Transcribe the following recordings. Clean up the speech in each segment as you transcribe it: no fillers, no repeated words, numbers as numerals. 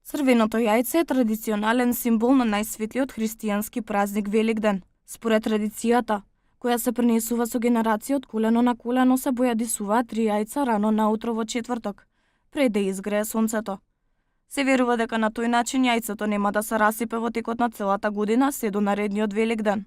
Црвеното јајце е традиционален символ на најсветлиот христијански празник Великден. Според традицијата, која се пренесува со генерација од колено на колено, се бојадисуваат 3 јајца рано наутро во четврток, пред да изгрее сонцето. Се верува дека на тој начин јајцето нема да се расипе во текот на целата година се до наредниот Великден.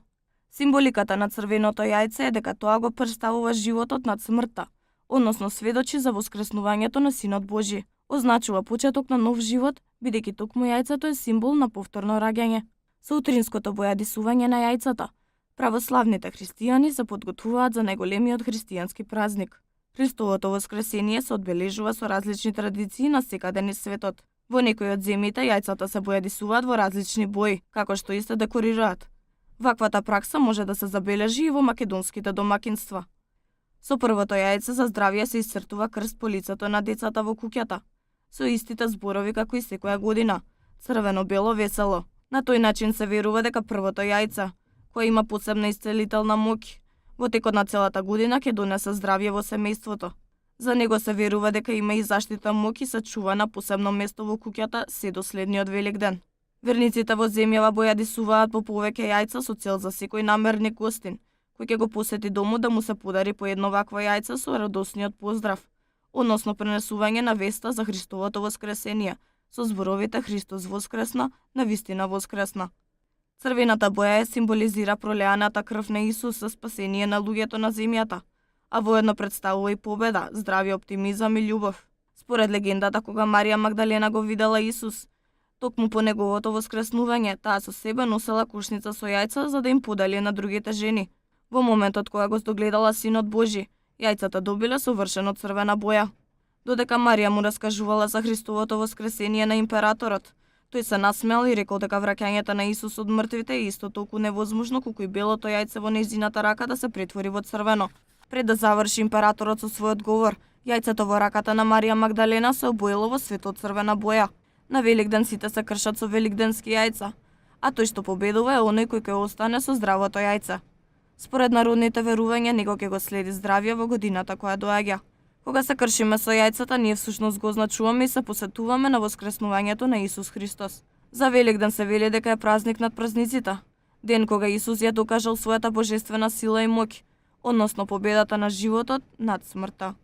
Символиката на црвеното јајце е дека тоа го претставува животот над смртта, односно сведочи за воскреснувањето на Синот Божи. Означува почеток на нов живот, бидејќи токму јајцето е символ на повторно раѓање. Со утринското бојадисување на јајцата, православните христијани се подготвуваат за најголемиот христијански празник. Христовото воскресение се одбележува со различни традиции на секаде низ светот. Во некои од земјите јајцата се бојадисуваат во различни бои, како што и се декорираат. Ваквата пракса може да се забележи и во македонските домакинства. Со првото јајце за здравје се исцртува крст по лицето на децата во куќата, со истите зборови како и секоја година: црвено, бело, весело. На тој начин се верува дека првото јајце, која има посебна исцелителна моќ, во текот на целата година ќе донесе здравје во семејството. За него се верува дека има и заштита моќ и се чува на посебно место во куќата се до следниот Великден. Верниците во земјава бојадисуваат по повеќе јајца со цел за секој намерник гостин, кој ќе го посети домот, да му се подари по едно вакво јајце со радосниот поздрав, односно пренесување на веста за Христовото воскресение, со зборовите Христос воскресна, навистина воскресна. Црвената боја символизира пролеаната крв на Исус за спасение на луѓето на земјата, а воедно представува и победа, здравје, оптимизам и љубов. Според легендата, кога Марија Магдалена го видела Исус, токму по неговото воскреснување, таа со себе носела кошница со јајца за да им подели на другите жени. Во моментот кога го догледала Синот Божи, јајцата добиле совршено црвена боја. Додека Марија му раскажувала за Христовото воскресение на императорот, тој се насмеал и рекол дека враќањето на Исус од мртвите е исто толку невозможно колку и белото јајце во нејзината рака да се претвори во црвено. Пред да заврши императорот со својот говор, јајцето во раката на Марија Магдалена се обоило во светло црвена боја. На Великден сите се кршат со великденски јајца, а тој што победува е оној кој ќе остане со здравото јајце. Според народните верувања, него ќе го следи здравје во годината која доаѓа. Кога се кршиме со јајцата, ние всушност го означуваме и се посетуваме на воскреснувањето на Исус Христос. За Великден се вели дека е празник над празниците, ден кога Исус ја докажал својата божествена сила и моќ, односно победата на животот над смртта.